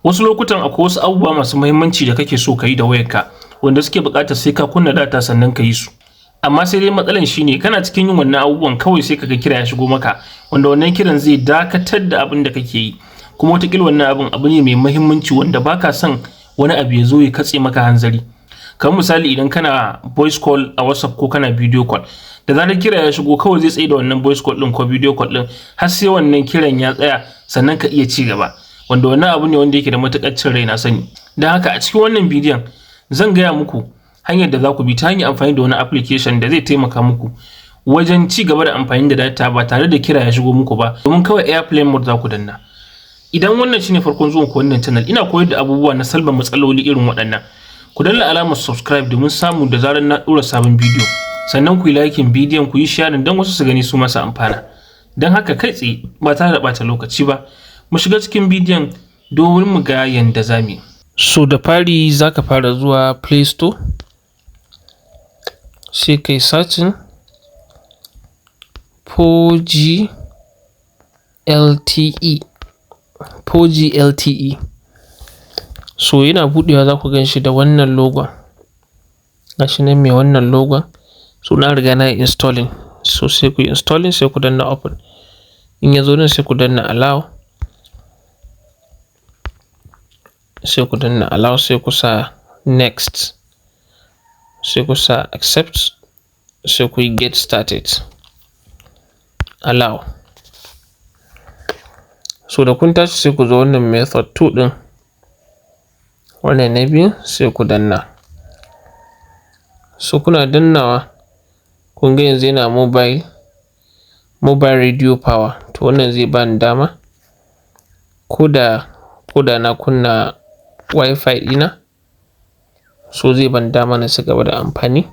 Wasu lokutan akwai wasu abubuwa masu muhimmanci da kake so ka yi da wayarka wanda suke buƙatar sai ka kunna data sannan ka yi su. Amma sai dai matsalan shine kana cikin yin wannan abubuwan kawai sai kaga kira ya shigo maka, wanda wannan kiran zai dakatar da abin da kake yi. Kuma wataƙila wannan abin abu ne mai muhimmanci wanda baka son wani abu ya zo ya katse maka hanzari. Kamar misali, idan kana voice call a WhatsApp ko kana video call, da zarar kira ya shigo, kawai zai tsaye da wannan voice call ɗin ko video call ɗin har sai wannan kiran ya tsaya sannan ka iya ci gaba. Wanda wannan abu ne wanda yake da matuƙar cin rai, na sani. Don haka a cikin wannan bidiyon zan gaya muku hanyar da za ku bi ta hanyar amfani da wani application da zai taimaka muku wajen ci gaba da amfani da data ba tare da kira ya shigo muku ba, domin kawai airplane mode za ku danna. Idan wannan shine farkon zuwan ku wannan channel, ina koyar da abubuwa na solve matsaloli irin waɗannan. Ku danna alamar subscribe domin samu da zarar na ɗora sabon bidiyo. Sannan ku yi liking bidiyon, ku yi sharing don wasu su gani su masu amfana. Don haka kai tsaye, ba tare da ɓata lokaci ba, mu shiga cikin bidiyon domin mu ga yanda za mu yi. So da fari za ka fara zuwa Play Store, sai kai searching 4G LTE, 4G LTE. So yana buɗewa za ku gan shi da wannan logon. Gashi nan mai wannan logon. So na riga na yi installing. So sai ku yi installing, sai ku danna open. In ya zo nan, sai ku danna allow. Sai ku danna allow, sai ku sa next. Sai ku sa accept, sai ku yi get started. Allow. So da kun tashi, sai ku zo wannan method 2 ɗin. Wannan na biyu, sai ku danna. So kuna dannawa, kun ga yanzu yana mobile radio power. To wannan zai bani dama ko da na kunna WiFi ɗina, so zai ban dama na ci gaba da amfani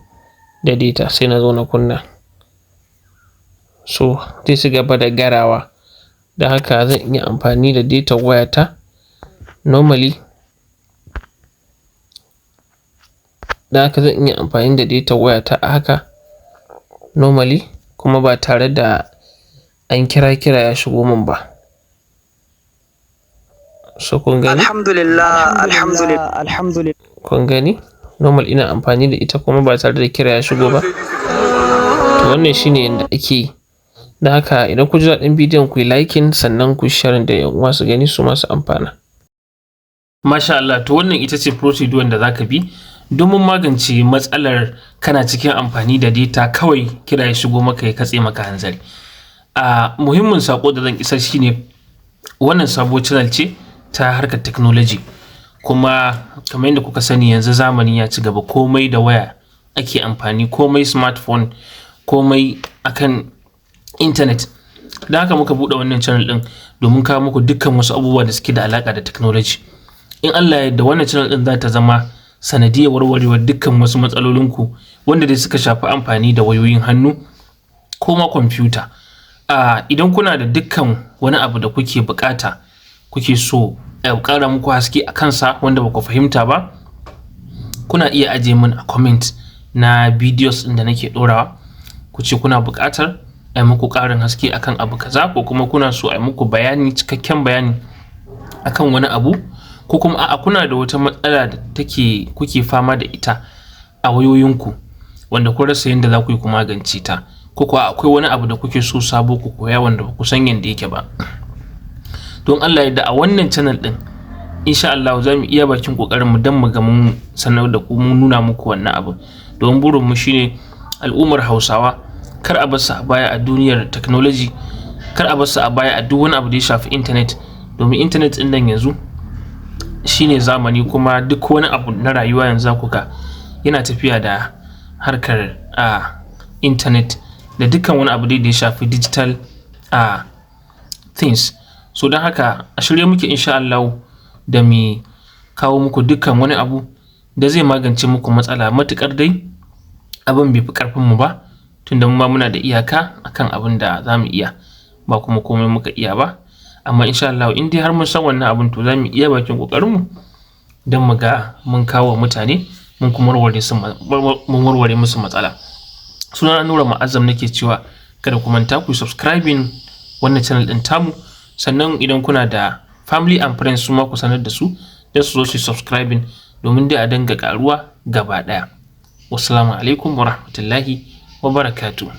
da data. Sai na zo na kunna. So zai ci gaba da garawa. Don haka zan iya amfani da data wayata normally. Don haka zan iya amfani da data wayata a haka normally, kuma ba tare da an kira kira ya shigo min ba. So kun gani? Alhamdulillah, alhamdulillah, alhamdulillah. Kun gani? Normal ina amfani da ita kuma ba tare da kira ya shigo ba. To wannan shine yanda ake yi. Don haka idan kun ji daɗin bidiyon, ku yi liking, sannan ku sharing da 'yan uwa su gani su ma su amfana. Masha Allah, to wannan ita ce procedure da za ka bi domin magance matsalar kana cikin amfani da data kawai kira ya shigo maka ya katse maka hanzari. A muhimmin saƙo da zan isar shine wannan sabuwar channel ce ta harkar technology, kuma kamar yadda kuka sani, yanzu zamani ya ci gaba, komai da waya ake amfani, komai smartphone, komai akan internet. Don haka muka buɗe wannan channel ɗin domin kawo muku dukkan wasu abubuwa da suke da alaƙa da technology. In Allah ya yarda, wannan channel ɗin za ta zama sanadiyar warwarewar dukkan wasu matsalolinku wanda dai suka shafi amfani da wayoyin hannu ko ma kwamfuta. A idan kuna da dukkan wani abu da kuke buƙata, kuke so a ƙara muku haske a kansa wanda ba ku fahimta ba, kuna iya ajiye min a comment na videos ɗin da nake ɗorawa, ku ce kuna buƙatar a yi muku ƙarin haske akan abu kaza, ko kuma kuna so a yi muku bayani, cikakken bayani akan wani abu, ko kuma a'a, kuna da wata matsala da take kuke fama da ita a wayoyinku wanda kun rasa yadda za ku yi ku magance ta, ko kuwa akwai wani abu da kuke so sabo ku koya wanda ba ku san yadda yake ba. Don Allah yadda, a wannan channel ɗin, insha Allah, za mu iya bakin ƙoƙarin mu don mu ga mun sanar da ku, mun nuna muku wannan abu, domin burin mu shine al'ummar Hausawa kar a bar su a baya a duniyar technology, kar a bar su a baya a duk wani abu da ya shafi internet, domin internet ɗin nan yanzu shine zamani, kuma duk wani abu na rayuwa yanzu za ku ga yana tafiya da harkar a internet da dukkan wani abu da ya shafi digital a things. So don haka a shirye muke, insha Allah, da mu kawo muku dukkan wani abu da zai magance muku matsala, matuƙar dai abin bai fi ƙarfin mu ba, tunda mu ma muna da iyaka akan abin da za mu iya, ba kuma komai muka iya ba. Amma insha Allah, in dai har mun san wannan abin, to za mu iya bakin ƙoƙarin mu don mu ga mun kawo mutane, mun kuma warware musu matsala. Sunana Nura Ma'azzam, nake cewa kada ku manta ku subscribing wannan channel ɗin tamu. Sannan idan kuna da Family and friends su ma ku sanar da su don su zo su yi subscribing, domin dai a dinga ƙaruwa gaba ɗaya. Wassalamu alaikum wa rahmatullahi wa barakatuh.